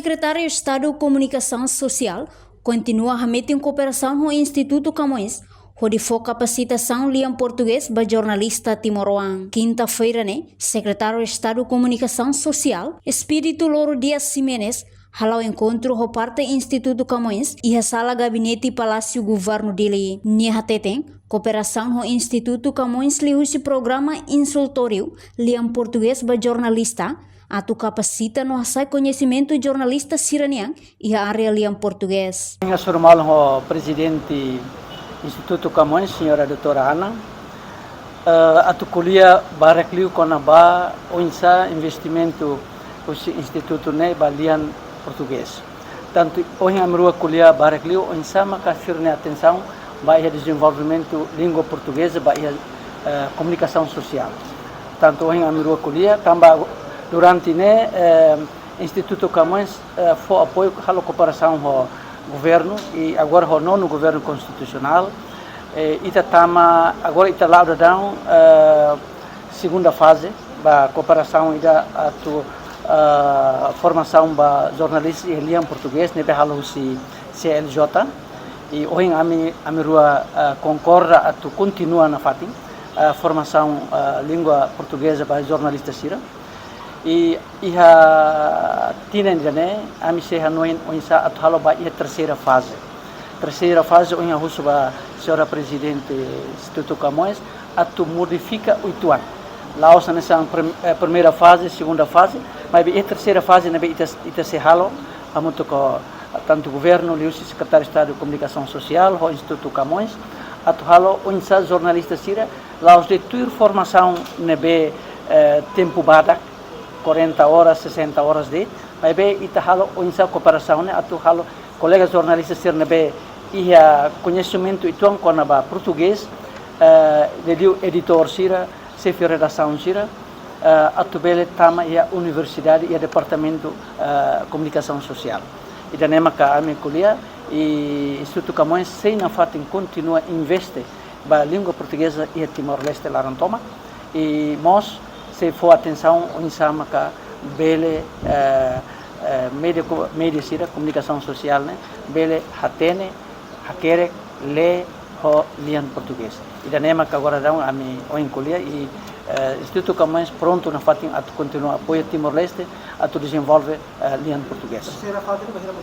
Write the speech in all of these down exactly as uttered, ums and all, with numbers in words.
Sekretáriu Estadu Komunikasaun Sosiál kontinua hametin kooperasaun ho Institutu Camões, hodi fó kapasitasaun lian portugés ba jornalista timoroan. Kinta-feira ne'e, Sekretáriu Estadu Komunikasaun Sosiál, Expedito Louro Dias Ximenes, hala'o enkontru ho parte Institutu Camões iha sala gabinete Palásiu Governu Dili. Nia hateten, kooperasaun ho Institutu Camões liuhusi programa instrutóriu lian portugés ba jornalista, atu kapasita no hasa'e koñesimentu jornalista sira-nian iha área lian portugés. Nia hasoru malu ho Prezidente Institutu Camões, Señora Doutora Ana, eh, atu ko'alia barak liu kona-ba oinsá investimentu husi institutu ne'e ba lian portugés. Tantu ohin ami rua ko'alia barak liu oinsá maka sira-nia atensaun ba iha dezenvolvimentu língua portugeza ba iha, eh, komunikasaun sosiál. Tantu ohin ami rua ko'alia, tanba durante ne'e, eh, Institutu Camões, eh, fó apoiu, halo kooperasaun ho governu, i agora ho nonu governu konstitusionál. Eh, ita tama, agora ita la'o daudaun, eh, segunda faze ba kooperasaun ida atu, eh, formasaun ba jornalista iha lian portugés, ne'ebé halo husi C L J. I ohin ami, ami rua, eh, konkorda atu kontinua nafatin, eh, formasaun, eh, língua portugeza ba jornalista sira. I iha tinan ida-ne'e, ami sei hanoin oinsá atu halo ba iha terseira faze. Terseira faze ohin ha'u husu ba Señora Prezidente Institutu Camões atu modifika uitoan. La'ós hanesan prim-, eh, primeira faze, segunda faze, maibé iha terseira faze ne'ebé ita, ita sei halo, hamutuk ho tantu governu, liuhusi Sekretáriu Estadu Komunikasaun Sosiál, ho Institutu Camões, atu halo oinsá jornalista sira, la'ós de'it tuir formasaun ne'ebé, eh, tempu badak, quarenta horas, sessenta horas de'it, maibé ita halo oinsá kooperasaun ne'e atu halo kolega jornalista sira ne'ebé iha koñesimentu uitoan kona-ba portugés, eh, liuliu editór sira, xefe redasaun sira, eh, atu bele tama iha universidade, iha departamentu, eh, komunikasaun sosiál. Ida-ne'e maka ami ko'alia, i Institutu Camões sei nafatin kontinua investe ba língua portugeza iha Timor-Leste laran tomak, i mós sei fó atensaun oinsá maka bele, eh, eh, média ko-, média sira komunikasaun sosiál ne'e bele hatene, hakerek, lee ho lian portugés. Ida-ne'e maka agora daudaun ami ohin ko'alia i, eh, Institutu Camões prontu nafatin atu kontinua apoiu Timor-Leste atu dezenvolve, eh, lian portugés. Terseira faze ne'e bainhira?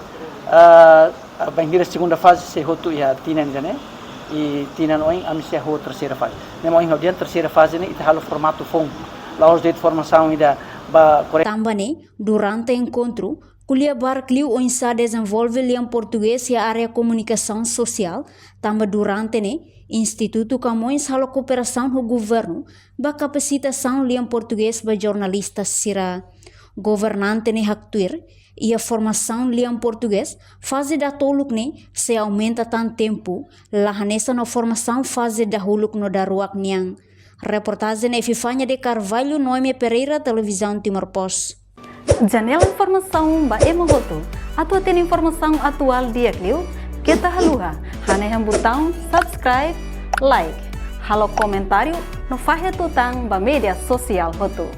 Ah, bainhira segunda faze sei hotu iha tinan ida-ne'e, i tinan oin ami sei hahú terseira faze. Ne'e mak ohin ha'u dehan terseira faze ne'e ita halo formatu foun. La'ós de'it formasaun ida ba kore- Tanba ne'e, durante enkontru, ko'alia barak liu oinsá dezenvolve lian portugés iha área komunikasaun sosiál, tanba durante ne'e, Institutu Camões halo kooperasaun ho governu ba kapasitasaun lian portugés ba jornalista sira. Governante ne'e haktuir, iha formasaun lian portugés, faze datoluk ne'e sei aumenta tan tempu, la hanesan ho formasaun faze dahuluk no daruak nian. Reportajen Epifania de Carvalho, Noemi Pereira, Televizaun Timor Post. Janela informasaun ba ema hotu. Atu hatene informasaun atuál di'ak liu, keta haluha hanehan butaun subscribe, like, halo komentáriu no fahe tutan ba média sosiál hotu.